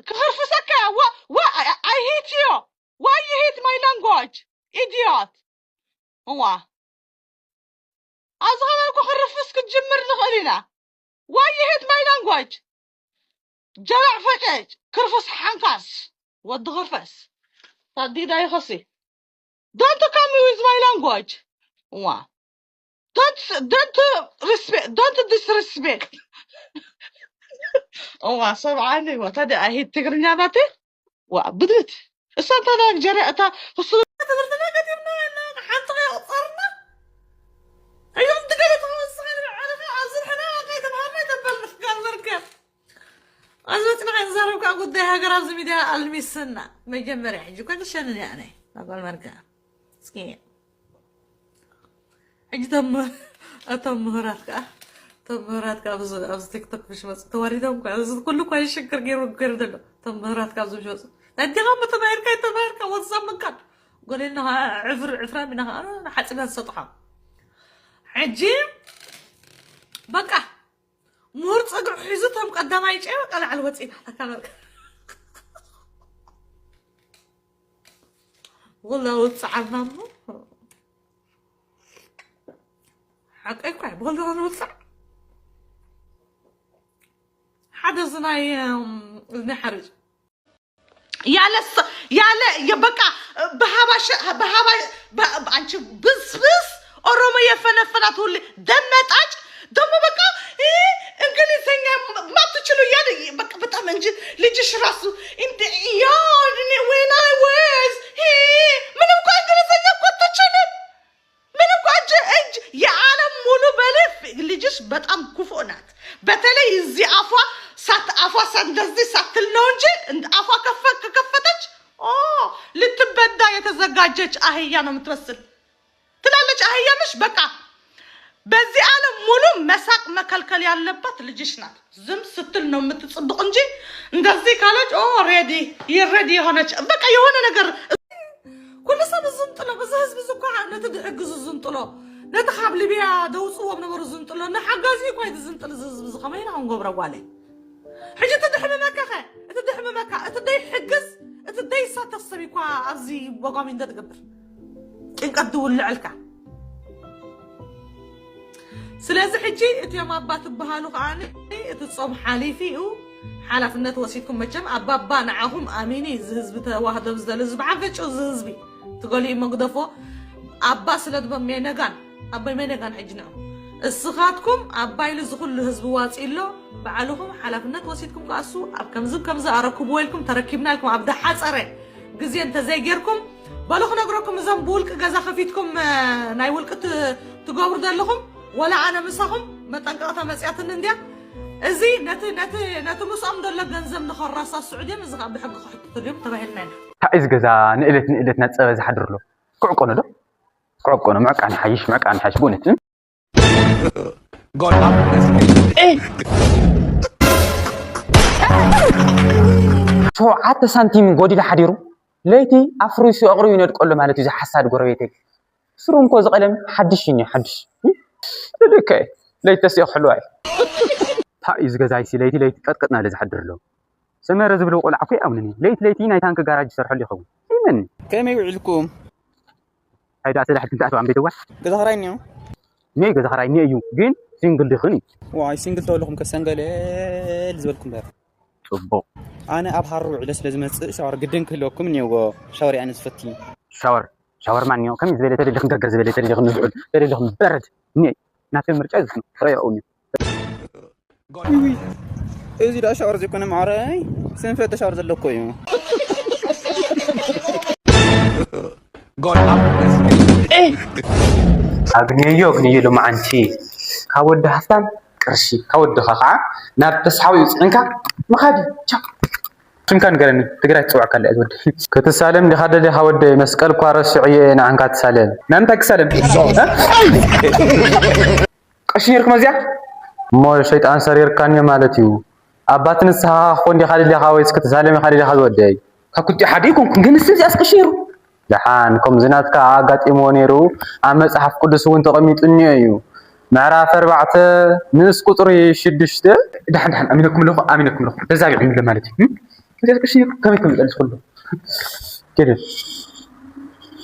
ክኽርፍሰካ እያ። ዋ ዋ I hate you. Why you hate my language? Idiot. እዋ ኣብዚ ኸባቢ እኮ ክርፍስ ክትጅምር ንኽእል ኢና። Why you hate my language? ጀላዕ ፈጨጭ ክርፍስ ሓንካስ ወዲ ክርፈስ ታዲዳ ይኸሲ Don't come with my language. እዋ don't don't respect don't disrespect. እዋ ሰብዓኒ ወታ I hate ትግርኛ ናቲ ዋ ብድት እሳ እንታ ጀረ እታ ክሱ ትምህርትና ገዲምና ሓንቲ ከይቆፀርና እዮም ትገለ ተወስኻ ንብዓልኻ ኣብዚ ሕና ከይተምሃርና ይተበል ንፍጋል መርከብ ኣብዚ ወፅና ከይተዛረብካ ጉዳይ ሃገር ኣብዚ ሚድያ ኣልሚስና መጀመርያ ሕጂ እኳ ንሸንን ያነ ኣጓል መርከብ እስኪ ሕጂ እቶም እቶም ምሁራት ከዓ እቶም ምሁራት ከዓ ኣብዚ ኣብዚ ቲክቶክ ምስ መፁ ተዋሪዶም እኳ እዚ ኩሉ እኳ ሽግር ገይሩ ገይሩ ዘሎ እቶም ምሁራት ከዓ ኣብዚ ምስ መፁ ኣዲኻ ምተማሂርካ ይተማሂርካ ወዛ ምካን ጎሌና ከዓ ዕፍር ዕፍራም ኢና ከዓ ሓፂና ዝሰጥሖም ሕጂ በቃ ምሁር ፀግዑ ሒዙ እቶም ቀዳማይ ጨ በቃ ላዕሊ ወፂና ተካበልካ ወላ ውፅዓና እሞ ሓቀይ እኳ ብኸልተ ክንውፃዕ ሓደ እዚ ናይ እዝኒ ሓርጭ ያለ ያለ በቃ በሀባሽ በሀባ አንቺ ብስብስ ኦሮሞ የፈነፈናት ሁሌ ደመጣጭ ደግሞ በቃ እንግሊዝኛ ማትችሉ ያለ በቃ በጣም እንጂ ልጅሽ ራሱ እንደ ያኔ when I was ምንም እኮ እንግሊዝኛ እኮ አትችልም። ምንም እኮ እጅ እጅ የዓለም ሙሉ በልፍ ልጅሽ በጣም ክፉ ናት። በተለይ እዚህ አፏ ሳት አፏ እንደዚህ ሳትል ነው እንጂ አፏ ከፈ ከከፈተች ኦ ልትበዳ የተዘጋጀች አህያ ነው የምትመስል ትላለች። አህያ ምሽ በቃ በዚህ ዓለም ሙሉ መሳቅ መከልከል ያለባት ልጅሽ ናት። ዝም ስትል ነው የምትጽብቅ እንጂ እንደዚህ ካለች ኦ ሬዲ ይረዲ የሆነች በቃ የሆነ ነገር ኩሉ ሰብ ዝንጥሎ በዚ ህዝቢ እዚ እኳ ነቲ ዝሕግዙ ዝንጥሎ ነቲ ካብ ሊብያ ደውፅዎም ነበሩ ዝንጥሎ ንሓጋዚ እኳ እዩ ዝንጥል እዚ ህዝቢ እዚ ከመይ ኢና ክንገብሮ ጓለይ ሕጂ እቲ ድሕምመካ ኸ እቲ ድሕምመካ እቲ ደይሕግዝ እቲ ደይሳተፍ ሰብ እኳ ኣብዚ ቦጋሚ እንደ ትገብር ጭንቀት ዝውልዐልካ ስለዚ ሕጂ እቲኦም ኣባ ትበሃሉ ከዓ እቲ ፆም ሓሊፊ እዩ ሓላፍነት ወሲድኩም መቸም ኣባባ ንዓኹም ኣሚኒ እዚ ህዝቢ ተዋህዶ ዝደሊ ዝበዓል ፈጭው እዚ ህዝቢ ትገሊኡ መግደፎ ኣባ ስለ ዝበ ሜነጋን ኣባይ ሜነጋን ሕጂ ንዑ እስኻትኩም ኣባይ ኢሉ ዝኹሉ ህዝቢ ዋፂ ኣሎ ባዕልኹም ሓላፍነት ወሲድኩም ከኣሱ ኣብ ከምዚ ከምዚ ኣረክብዎ ኢልኩም ተረኪብና ኢልኩም ኣብ ዝሓፀረ ግዜ እንተዘይጌርኩም በሉ ክነግረኩም እዞም ብውልቂ ገዛ ከፊትኩም ናይ ውልቂ ትገብሩ ዘለኹም ወላ ኣነ ምሳኹም መጠንቀቕታ መፅያትኒ እንድያ እዚ ነቲ ነቲ ነቲ ምስኦም ዘሎ ገንዘብ ንኸራሳስዑ ድዮም እዚ ከዓ ብሕጊ ክሕትቱ ድዮም ተባሂልና ኢና እንታይ እዚ ገዛ ንእለት ንእለት ናፀበ ዝሓድር ኣሎ ክዕቆኖ ዶ ክዕቆኖ ምዕቃን ሓይሽ ምዕቃን ሓይሽ ብእውነት ሸውዓተ ሳንቲም ጎዲሉ ሓዲሩ ለይቲ ኣፍሪሱ ኣቕርቡ ይነድቆሎ ማለት እዩ። እዚ ሓሳድ ጎረቤተይ ስሩ እንኮ እዚ ቀለም ሓድሽ እዩ ሓድሽ ልልከ ለይቲ ተሲኦ ክሕልዋ እዩ። ታ እዩ ዝገዛይሲ ለይቲ ለይቲ ቀጥቀጥ ናለ ዝሓድር ኣሎ። ሰመረ ዝብልዎ ቆልዓ እኮ ይኣምኑኒ። ለይቲ ለይቲ ናይ ታንኪ ጋራጅ ይሰርሐሉ ይኸውን። ይመን ከመይ ውዕልኩም? ኣይዳ ተዳሕድ ክንተ ኣተዋ ኣምበይ ደዋል ገዛ ኽራይ እኒኦ። ኒዮ ገዛ ኽራይ ኒዮ እዩ ግን ሲንግል ዲኽን እዩ። ዋይ ሲንግል ተወለኹም ከሰንገለል ዝበልኩም በር። ጽቡቕ። ኣነ ኣብ ሃሩ ውዕለ ስለ ዝመጽእ ሻወር ግድን ክህልወኩም እኒኦዎ። ሻወር ኣነ ዝፈቲ። ሻወር ሻወር ማን እኒኦ ከመይ ዝበለ ተደሊኽን ገርገር ዝበለ ተደሊኽን ንዝዑል ተደሊኽን በረድ እኒኦ። ናተይ ምርጫ እዩ ዝኹን ረያኡ እዩ። እዚ ዳ ሻወር ዘይኮነ ማዕረይ ስንፈት ሻወር ዘለዎ እዩ። ኣግንየዮ ኣግንየ ሎማዓንቲ ካብ ወዲ ሃፍታም ቅርሺ ካብ ወድኻ ከዓ ናብ ተስሓዊ ፅዕንካ ምኻድ ቻው ስምካ ንገረኒ ትግራይ ትፅውዕካ ኣለ ወዲ ክትሳለም ዲኻ ደሊኻ ወደይ መስቀል እኳ ረሲዐዮ እየ ንዓንካ ትሳለም ናይ ምንታይ ክሳለም ቀሺ ነርኩም እዚኣ እሞ ሸይጣን ሰሪርካን እዩ ማለት እዩ። ኣባት ንስኻ ኮን ዲኻ ደሊኻ ወይስ ክትሳለም ኢኻ ደሊኻ ዝወደይ? ካብ ክልቲኡ ሓደ ኣይኮንኩን ግን ንስ እዚኣስ ቀሺ ነሩ። ደሓን ከምዚ ናትካ ኣጋጢምዎ ነይሩ ኣብ መጽሓፍ ቅዱስ እውን ተቐሚጡ እኒኦ እዩ። ምዕራፍ ኣርባዕተ ንእስ ቁጽሪ ሽዱሽተ። ደሓን ደሓን ኣሚነኩም ኣለኹ ኣሚነኩም ኣለኹ ተዛቢዕኒ ኣሎ ማለት እዩ። እዚኣ ቅሺ ከመይ ከም ዝጠልስ ኩሉ። ኬደ።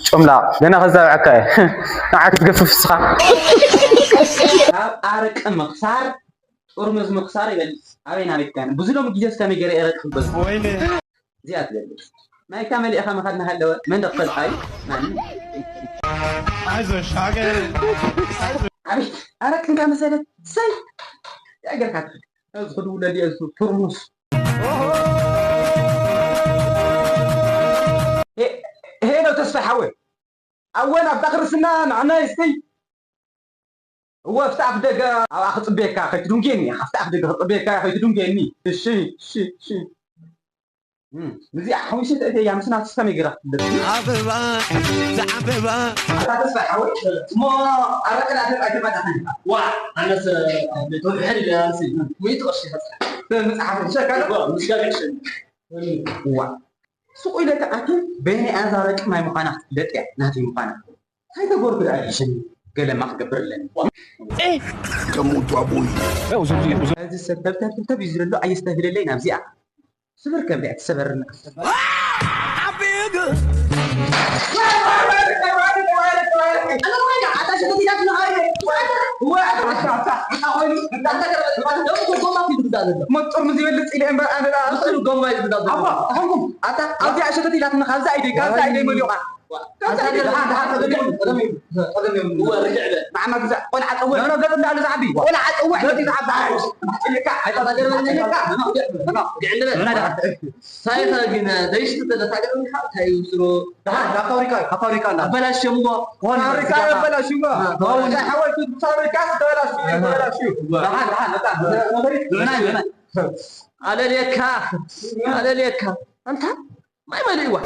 ጮምላ፣ ገና ከዛብዐካ እየ። ንዓ ክትገፍፍ ንስኻ። ካብ ኣረቂ ምኽሳር፣ ጥርሙዝ ምኽሳር ይበልጽ። ኣበይ ናበይ ትካነ? ብዙ ሎሚ ግዜ እስከመይ ገይረ ኣረቂ ክበዝ? ወይኔ። እዚኣ ትበልጽ። ማይካ መሊእኻ ምኻድ እናሃለወ፣ መን ዶ ክፈልጣ እዩ? ማንም። ኣይዞሽ፣ ሃገር። ኣቤት፣ ኣረቂ እንካ መሰለት። ሰይ! የእግርካ ትኽእል። እዚ ክድውለል እየ፣ እዚ ጥርሙዝ። ሄ-፣ ሄሎ ተስፋይ ሓወይ፣ ኣወ ናብታ ክርስትና ንዓና ይስተይ። እወ፣ ኣብቲ ኣፍ ደገ ኣብኣ ክጽበየካ ከይትድንጉየኒ፣ ኣብቲ ኣፍ ደገ ክጽበየካ ከይትድንጉየኒ። እሺ፣ እሺ፣ እሺ። እም፣ ነዚኣ ሓዊሰ ተእትየያ ምስ ናቱ ከመይ ገይራ ክትብለኒ? ኣበባ ዝዓበባ። ኣታ ተስፋይ ሓወይ፣ እሞ ኣረቂ ዳኣ ኣይተማላእካን ኢኻ። ዋእ፣ ኣነስ ኣብ ቤት ወግሒ ኢለ ኣንሲ ሚእቲ ቅርሺ ከጽሓፍ። መጽሓፍ ምሸካ ዶ? ዋእ፣ ምስ ጋግዕሽ። ዋእ። ሱቕ ኢለ ክኣቱ በይነይ ኣዛ ኣረቂ ማይ ምዃና ክትፍለጥ እያ፣ ናተይ ምዃና። እንታይ ተገርኩ ደኣ ሽም ገለማ ክገብር ኣለኒ። ከሙቱ ኣቦይ። እዚ ሰብ ተብተብተብተብ እዩ ዝለሎ፣ ኣየስተብህለለይ ናብዚኣ። ስብር ከብዳ ትሰበርና። መጥር ምስ ይበልጽ ኢለ እምበር ኣነ ደኣ ምስሉ ጎማ እዩ ዝዛዘም። ኣታ ኣብዚኣ ሸተት ኢላትና ካብዛ ኢደይ፣ ካብዛ ኢደይ መሊቑ። ንዓማ ግዛዕ ቆልዓ ጸውዕ። ቆልዓ ጸውዕ። ሳይኸ ግን ዘይሽቲ ተለታ ገርም ሓ እንታይ እዩ ስሩ? ደሓን ካብ ፋብሪካ እዩ፣ ካብ ፋብሪካ እንዳ ኣበላሽምዎ። ፋብሪካ ኣበላሽምዎ። ፋብሪካ ዝተበላሽ ተበላሽ። ደሓን ደሓን በቃ። ንዕና ይበላ። ኣለልየካ፣ ኣለልየካ። ኣንታ ማይ መሊእዋ።